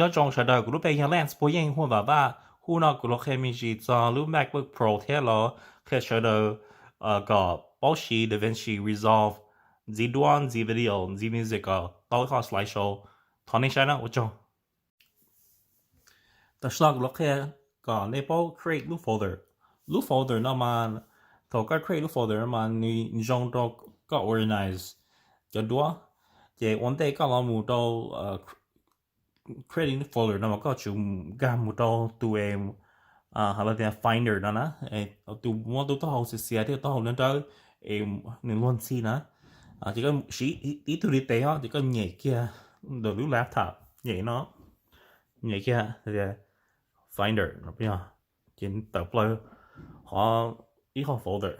Nyob zoo sawv daws, kuv lub npe yog Lance Puag Yeej Huaj Vam Vaj. Hnub no kuv los qhia me ntsis txog lub MacBook Pro thiab los qhia sawv daws kom paub siv DaVinci Resolve ntxiv duab, ntxiv video, ntxiv music kom tau ib qho slideshow. Thov nej saib na, ua tsaug. Tam sim no kuv los qhia kom nej paub create lub folder. Lub folder no mas thaum koj create lub folder no mas nws zoo rau koj organize cov duab. Ces ua ntej koj los mus rau creating folder no mas koj tsum nkag mus rau tus es hais tias Finder no na, tus muab tus taub hau xiav xiav thiab taub hau nrawb nrawb es nws luag ntxhi na. Ces koj siv ib tug li tes os, ces koj nyem kiag ntawm lub laptop, nyem no, nyem kiag Finder no, ces tawm plaws qhov ib qho folder.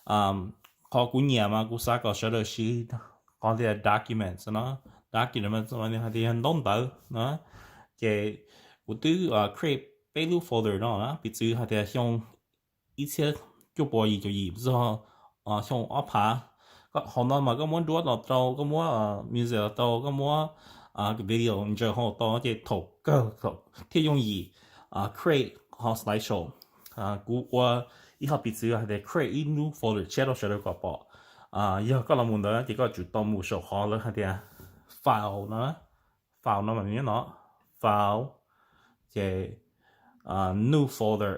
Qhov kuv nyiam mas kuv xav kom sawv daws siv qhov tias documents no, documents hais tias yog ntaub ntawv no. Ces kuv twb create peb lub folder no na, piv txwv hais tias xyoo ib txhiab cuaj puas yim caum yim txog xyoo ob phav. Hauv no mas koj muab duab los tau, koj muab music los tau, koj muab video ntsaws hauv tau, ces thaum kawg thiaj yooj yim create qhov slideshow. Kuv ua ib qho piv txwv hais tias create ib lub folder tshiab rau sawv daws kom pom. Yog koj los mus ntawd ces koj tsum tau mus saum qhov lawv hais tias file no, file no mas nyob no, file, ces new folder.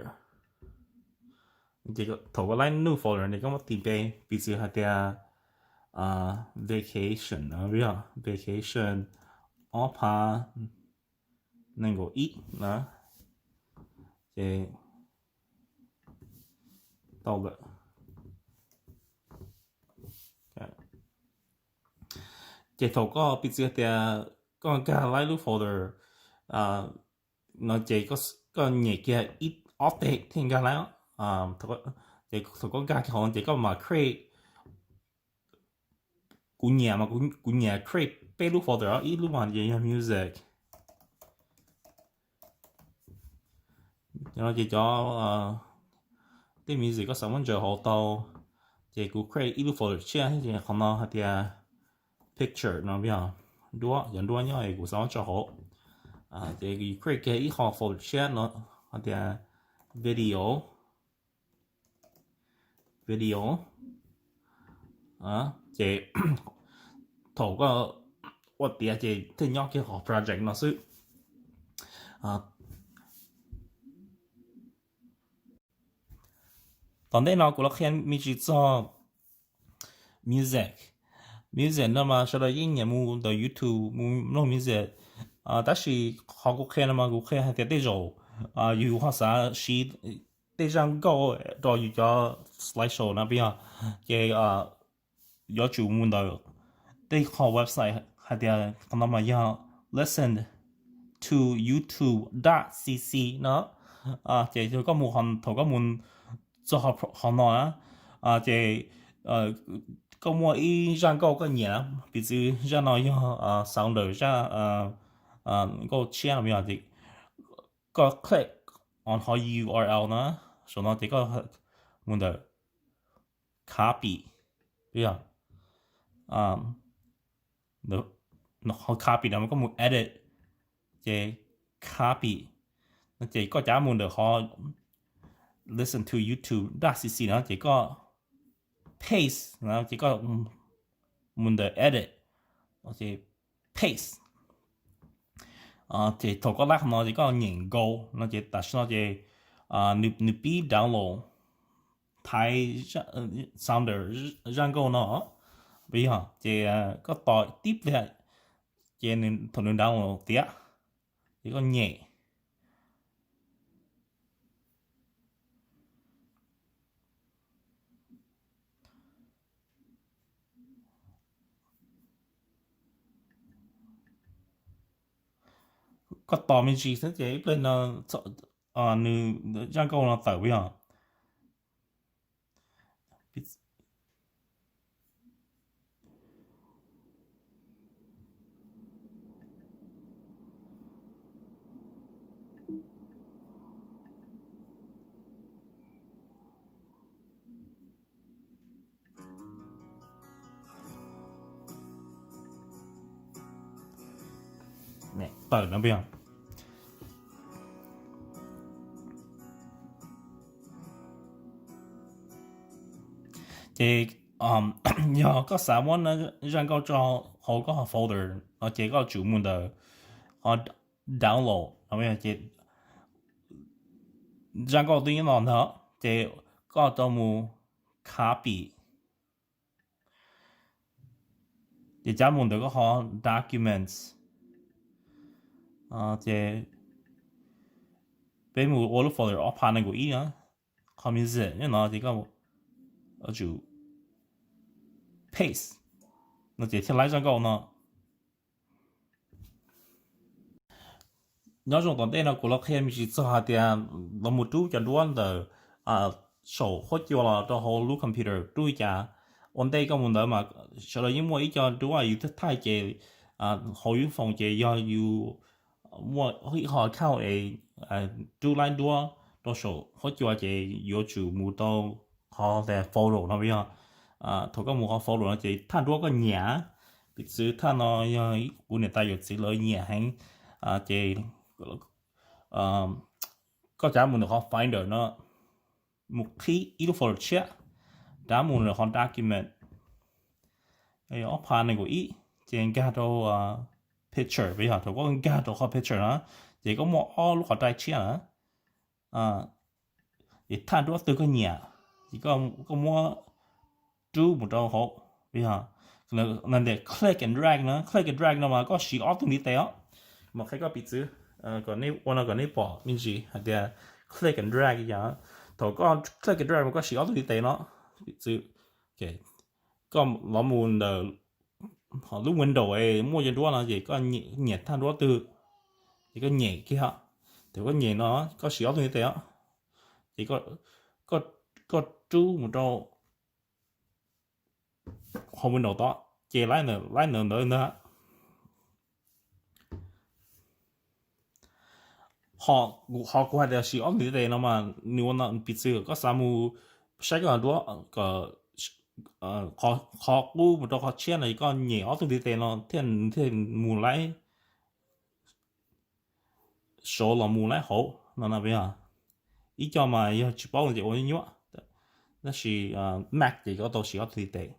Ces thaum koj laib new folder ces koj muab tis npe, piv txwv hais tias vacation, vacation ob phav nees nkaum ib na, ces tau lawm. Ces thaum koj piv txwv tias koj nkag laib lub folder no ces koj nyem kiag ib ob teg thiaj nkag laib. Ces thaum koj nkag kiag hauv ces koj mam create. Kuv nyiam mas kuv nyiam create peb lub folder, ib lub mas ces yog music. Ces cov tej music koj xav muab ntsaws hauv tau, ces kuv create ib lub folder tshiab, ces qhov no hais tias picture no, yog duab, cov duab nyob kuv xav muab tso hauv. Ces create kiag ib qho folder tshiab no hais tias video, video. Ces thaum koj ua tiav ces thiaj nyob kiag qhov project no xwb. Tom ntej no kuv los qhia me ntsis txog music. Music no mas sawv daws yeej nyiam mus ntawm YouTube mus mloog music, tab sis qhov kuv qhia no mas kuv qhia hais tias tej zaum yus ho xav siv tej zaj nkauj rau yus cov slideshow no, yog ces yuav tsum mus ntawm tej qho website hais tias qhov no mas yog listen to youtube dot cc no. Ces koj mus, thaum koj mus txog qhov no na, ces koj muaj ib zaj nkauj koj nyiam, piv txwv zaj no yog Sounder zaj nkauj tshiab no, koj click on qhov url no, saum no ces koj mus ntawm copy, qhov copy no koj mus edit, ces copy no ces koj cav mus ntawm qhov listen to youtube dot cc no ces koj paste no ces koj mus ntawm edit, paste. Ces thaum koj laib qhov no ces koj nyem go no ces tam sim no ces nws pib download thaiv Sounder zaj nkauj no, yog ces koj tos tib pliag, ces thaum nws download tiav ces koj nyem. Koj tos me ntsis xwb ces ib pliag no nws zaj nkauj no tawm yog. tawm no peb yog. Ces yog koj xav muab zaj nkauj tso hauv koj folder no ces koj tsum mus ntawm qhov download no ces zaj nkauj twb nyob no ntag ces koj tau mus copy ces cav mus ntawm koj qhov documents ces peb mus ua lub folder ob phav nees nkaum ib na, qhov music nyob no ces koj tsum paste no ces thiaj laib zaj nkauj no. Nyob zoo tom ntej no kuv los qhia me ntsis txog hais tias los mus rub cov duab ntawm saum huab cua los rau hauv lub computer rub li cas. Ua ntej koj mus ntawd mas sawv daws yeej muaj ib co duab yus thaij ces hauv yus foos ces yog yus muaj ib qho account es rub laib duab rau saum huab cua ces yuav tsum mus rau qhov tias folder no yog. Thaum koj mus qhov folder no ces thaj duab koj nyiam, piv txwv thaj no yog kuv niam tais yawm txiv lawv nyiam heev ces koj cav mus ntawm qhov finder no mus qhib ib lub folder tshiab, cav mus ntawm qhov document ob phav nees nkaum ib ces nkag rau picture peb yog thaum koj nkag rau qhov picture na ces koj muaj ob lub qhov rai tshiab na ces thaj duab twg koj nyiam ces koj muab rub mus rau hauv peb yog. Ntias click and drag na, click and drag no mas koj siv ob tug ntiv tes os. Mas qhia koj piv txwv kom nej ua no kom nej pom me ntsis hais tias click and drag yog thaum koj click and drag mas koj siv ob tug ntiv tes no, piv txwv koj los mus ntawm lub window es muaj cov duab no ces koj nyiam thaj duab twg ces koj nyem kiag. Thaum koj nyem no koj siv ob tug ntiv tes os ces koj rub mus rau qhov window tod ces laib ntawm ntawd ntag. Qhov kuv hais tias siv ob tug ntiv tes no mas nws ua no piv txwv koj xav mus saib koj duab qhov qub mus rau qhov tshiab no koj nyem ob tug ntiv tes no thiaj thiaj mus laib saud los mus laib hauv no na. Ib co mas yog tsis paub ces ua nyuaj, tab sis Mac ces koj tau siv ob tug ntiv tes.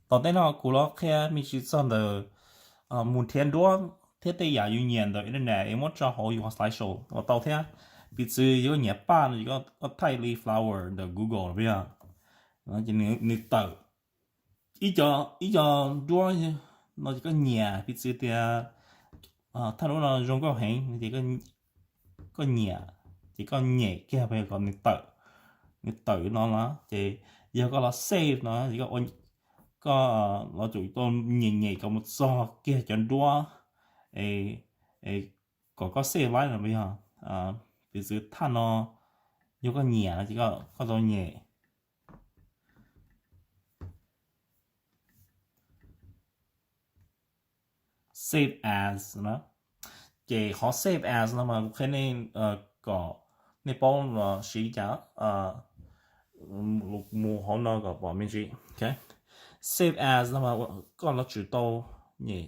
Tom ntej no kuv los qhia me ntsis txog ntawm mus nrhiav duab thiab tej yam yus nyiam ntawm internet es muab tso hauv yus qhov slideshow los tau thiab. Piv txwv yog koj nyiam paj no ces koj thaij li flower ntawm Google no peb yog, nws tawm ib co duab no ces koj nyiam, piv txwv tias thaj duab no zoo nkauj heev no ces koj nyiam ces koj nyem kiag kom nws tawm, nws tawm no na ces yog koj los save no, koj los tsum tau nyem nyem kom mus txog kiag cov duab kom koj save laib no yog. Piv txwv thaj no yog koj nyiam no ces koj tau nyem save as na. Ces qhov save as no mas kuv qhia nej kom nej paub los siv li cas, mus hauv no kom pom me ntsis. Save as no mas koj los tsum tau nyem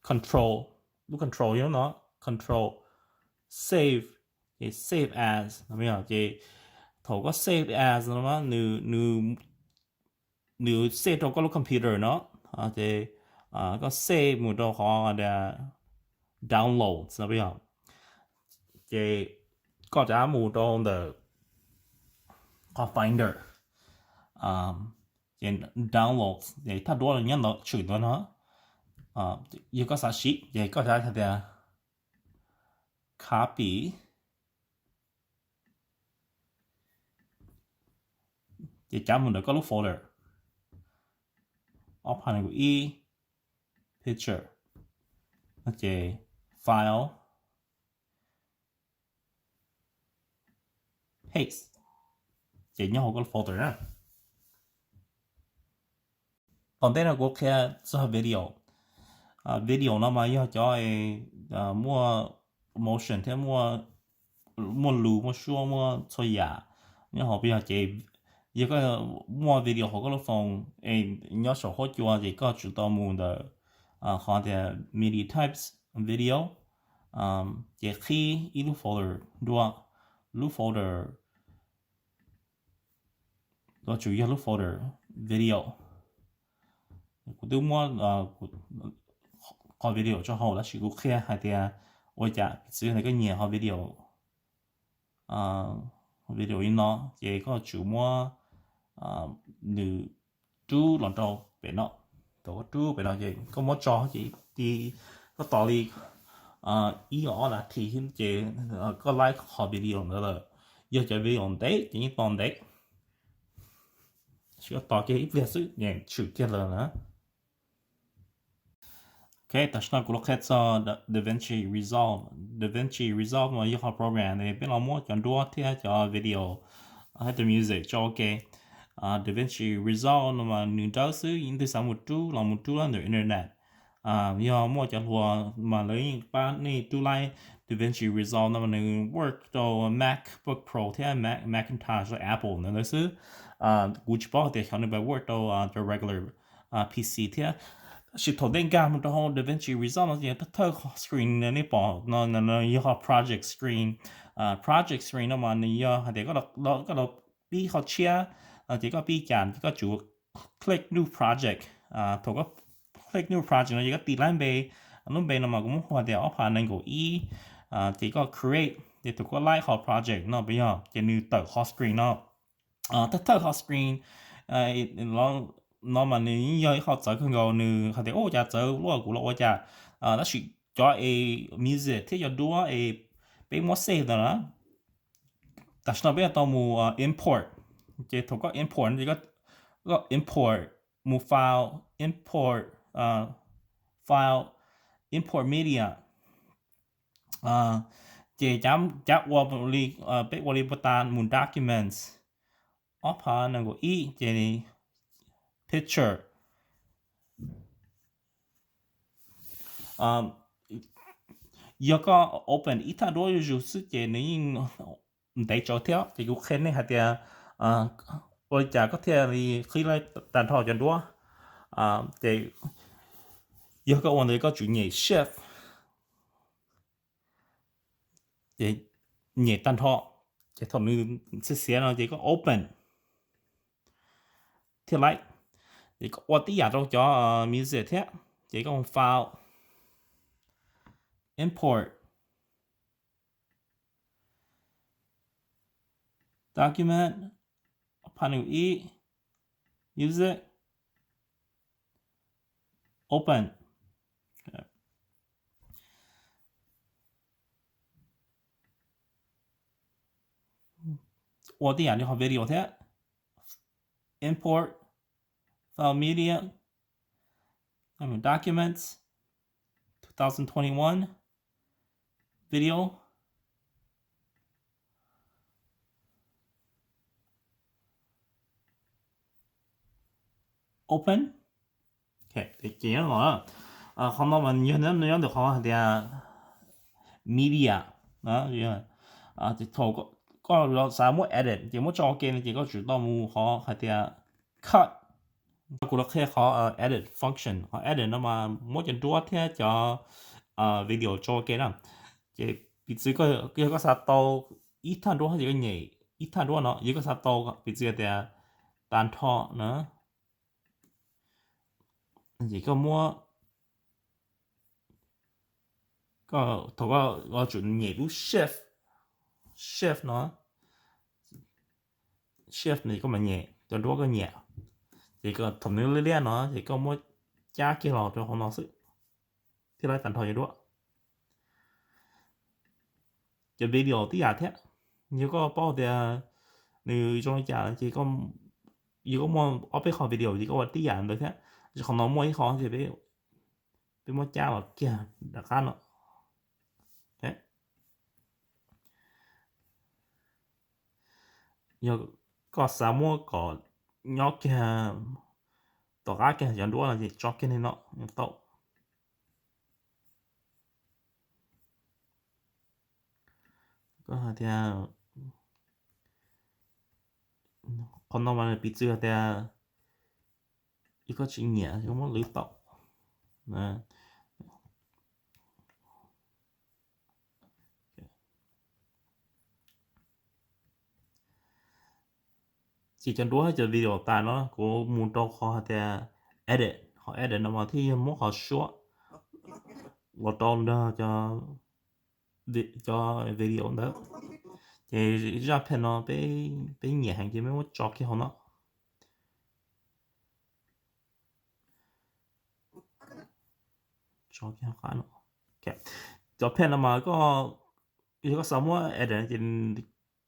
control, lub control yog no, control save, ces save as no ces thaum koj save as no mas nws save rau koj lub computer no, ces koj save mus rau qhov downloads no yog, ces koj cav mus rau ntawm qhov finder, ces downloads ces thaj duab nyob ntawd tshwm ntawd no. Yog koj xav siv ces koj cav hais tias copy, ces cav mus ntawm koj lub folder ob phav nees nkaum ib, picture, ces file, paste, ces nyob hauv koj lub folder na. Tom ntej no kuv qhia txog video. Video no mas yog cov muaj motion thiab muaj lus muaj suab muaj txhua yam nyob hauv peb yog ces Yog koj muaj video hauv koj lub phone es nyob saum huab cua ces koj tsum tau mus ntawm qhov tias media types, video, ces qhib ib lub folder dua, lub folder, koj tsum yog lub folder video. Kuv twb muab qhov video tso hauv tab sis kuv qhia hais tias ua cas piv txwv tias koj nyiam qhov video, video li no ces koj tsum muab nws rub los rau pem no. Thaum koj rub pem no ces koj muab tso ces ti, koj tos li ib ob nas this ces koj laib qhov video ntawd lawm. Yog cov video ntev ces yeej tos ntev, tos kiag ib pliag xwb yeej tshwm kiag lawm na. Ok, tam sim no kuv los qhia txog DaVinci Resolve. DaVinci Resolve mas yog qhov program peb los muab cov nruab thiab cov video thiab cov music tso ua ke. DaVinci Resolve no mas nws dawb xwb, yeej twg xav mus rub los mus rub ntawm internet. Yog muaj cov hluas mas lawv yeej pab nej rub laib DaVinci Resolve no mas nws work rau MacBook Pro thiab Mac, Macintosh, Apple ntawd xwb. Kuv tsis paub hais tias xyov nws puas work rau cov regular PC thiab. Tab sis thaum nej nkag mus rau hauv DaVinci Resolve no ces thawj thawj qhov screen nej pom no yog qhov project screen. Project screen no mas nws yog hais tias koj los pib qhov tshiab, ces koj pib cas ces koj tsum click new project. Thaum koj click new project no ces koj tis laib npe, lub npe no mas kuv muab hu tias ob phav nees nkaum ib, ces koj create, ces thaum koj laib qhov project no puas yog ces nws tawm qhov screen no. Thawj thawj qhov screen no mas nws yeej yog ib qho txawv kawg nkaus, nws hais tias ua cas txawv luaj kuv los ua cas. Tab sis cov es music thiab cov duab es peb muab save ntawd na, tam sim no peb yuav tau mus import. Ces thaum koj import ces koj import mus file, import file, import media. Ces cav ua li, peb ua li puag ta mus documents, ob phav nees nkaum ib ces picture. Yog koj open ib thaj duab zuj zus xwb ces nws yeej ntev tsawv thiab. Ces kuv qhia nej hais tias ua li cas koj thiaj li qhib laib tag nrho cov duab. Ces yog koj ua ntawd koj tsum nyem shift, ces nyem tag nrho, ces thaum nws xiav xiav no ces koj open thiaj laib. Ces koj ua tib yam rau cov music thiab, ces koj mus file, import, document, phav nees ib, music, open. Ua tib yam li qhov video thiab, import file media, documents, two thousand twenty-one video, open. Ces qhov no mas yog nyob ntawm qhov hais tias media. Thaum koj xav muab edit ces muab tso ua ke no ces koj tsum tau mus qhov hais tias cut. Kuv los qhia qhov edit function. Qhov edit no mas muab cov duab thiab cov video tso ua ke na. Ces piv txwv yog koj xav tau ib thaj duab ces koj nyem ib thaj duab no, yog koj xav tau piv txwv tias tag nrho na, ces koj muab, koj thaum koj tsum nyem lub shift, shift no, shift no koj mam nyem cov duab koj nyiam. Ces thaum nws liab liab no ces koj muab cab kiag los rau hauv no xwb thiaj laib tag nrho cov duab. Cov video tib yam thiab, yog koj paub tias nws zoo li cas ces yog koj muaj ob peb qho video ces koj ua tib yam ntawd thiab. Qhov no muaj ib qho ces peb muab cab los kiag rov qab no. Yog koj xav muab kom nyob kiag tom qab kiag cov duab no ces tso kiag li no tau. Koj hais tias Qhov no mas piv txwv hais tias yog koj tsis nyiam koj muab lwv tau. Ces cov duab cov video tas no kuv mus rau qhov hais tias edit, qhov edit no mas thiaj yog muab qhov suab los rau nrog cov video ntawd. Ces zaj pheej no peb nyiam heev ces peb muab tso kiag hauv no. Cov pheej no mas koj, yog koj xav muab edit ces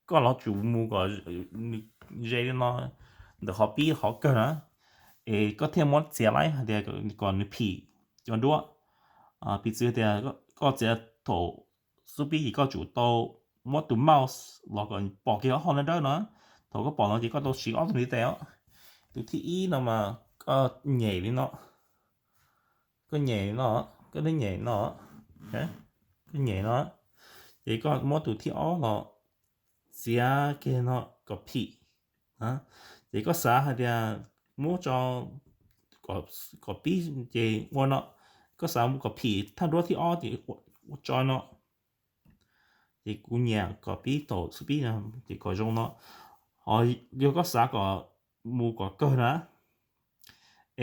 koj los tsum mus kom nws ze li no ntawm qhov pib qhov kawg na, es koj thiaj muab txiav laib hais tias kom nws phim cov duab. Piv txwv tias koj txiav thaum xub pib ces koj tsum tau muab tus mouse los kom pom kiag ob qho dawb dawb no. Thaum koj pom no ces koj tau siv ob tug ntiv tes os. Tus thib ib no mas koj nyem li no, koj nyem li no, koj nyem no, koj nyem no, ces koj muab tus thib ob los txiav kiag no kom phim. Ces koj xav hais tias muab tso kom pib ces ua no, koj xav kom phim thaj duab thib ob ces ua tso no. Ces kuv nyiam kom pib thaum xub pib no ces kom zoo no. Ho yog koj xav kom mus kom kawg na,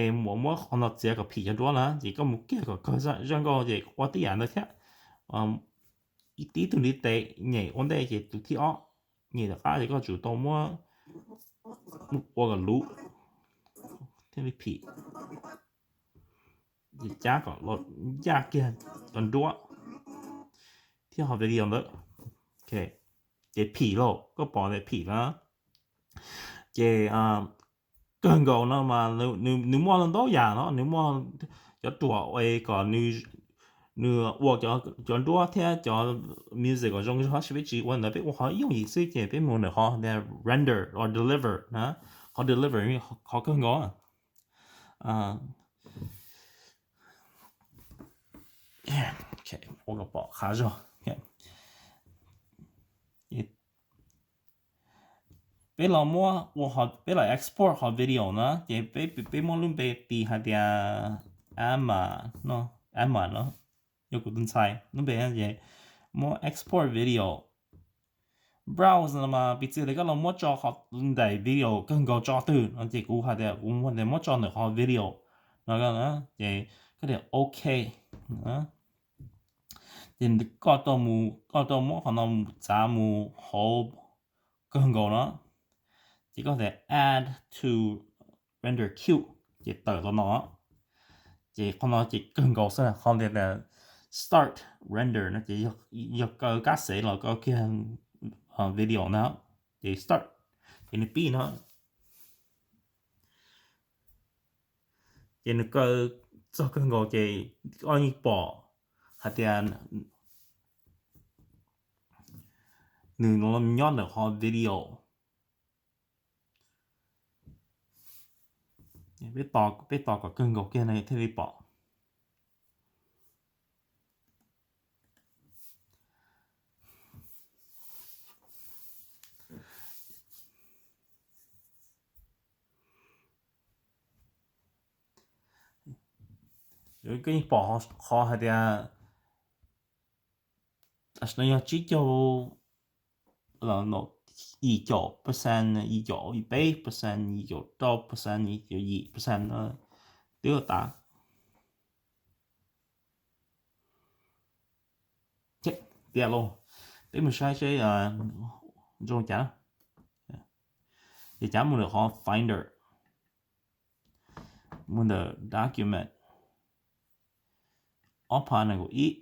es muab muab qhov no txiav kom phim cov duab na, ces koj mus kiag kom kawg zaj nkauj ces ua tib yam ntawd thiab. Ib tib tug ntiv tes nyem ua ntej ces tus thib ob nyem tom qab ces koj tsum tau muab ua kom luv thiaj li phim. Ces cab kom los ncaj kiag cov duab thiab ho video ntawd. Ces phim lauj, koj pom tias phim na. Ces kawg nkaus no mas nws muaj ntau yam no, nws muaj cov ruam es kom nws ua cov duab thiab cov music kom zoo zog, tab sis peb tsis ua ntawd, peb ua qhov yooj yim xwb ces peb mus ntawm qhov render or deliver na, qhov deliver qhov kawg nkaus. Ua kom pom qab zog. Peb los muab ua, peb los export qhov video na, ces peb muab lub npe tis hais tias Ama no, Ama no, yog kuv tus ntxhais lub npe ces muab export video. Browse no mas piv txwv tias koj los muab tso qhov ntaim video kawg nkaus tso twg no ces kuv hais tias kuv muab tso ntawm qhov video no ces koj tias ok. Ces koj tau muab qhov no txav mus hauv kawg nkaus no, ces koj tias add to render queue ces tawm los no. Ces qhov no ces kawg nkaus xwb, qhov tias start render no ces yog kaw kab xev los kaw kiag video na, ces start, ces nws pib no. Ces nws kaw txog kawg nkaus ces koj yeej pom hais tias nws nyob ntawm qhov video. Peb tos kom kawg nkaus kiag no thiaj li pom. Koj yeej pom qhov hais tias tam sim no yog tsib caug, yim caum percent, yim caum peb percent, yim caum rau percent, yim caum yim percent twb tas. Tiag lauj, peb mus saib seb zoo cas. Ces cav mus ntawm qhov Finder, mus ntawm Document, ob phav nees nkaum ib.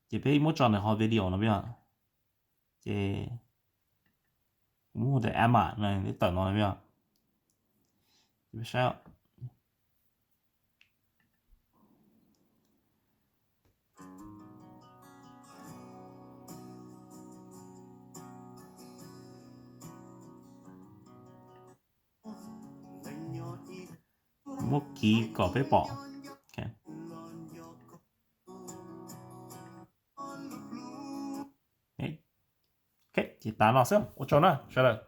Ces peb muab tso ntawm qhov video no peb yog, ces muab ntawm Ama no, peb tawm no peb yog, ces peb saib. Muab kiv kom peb pom. Ces tas no xwb, ua tsaug na sawv daws.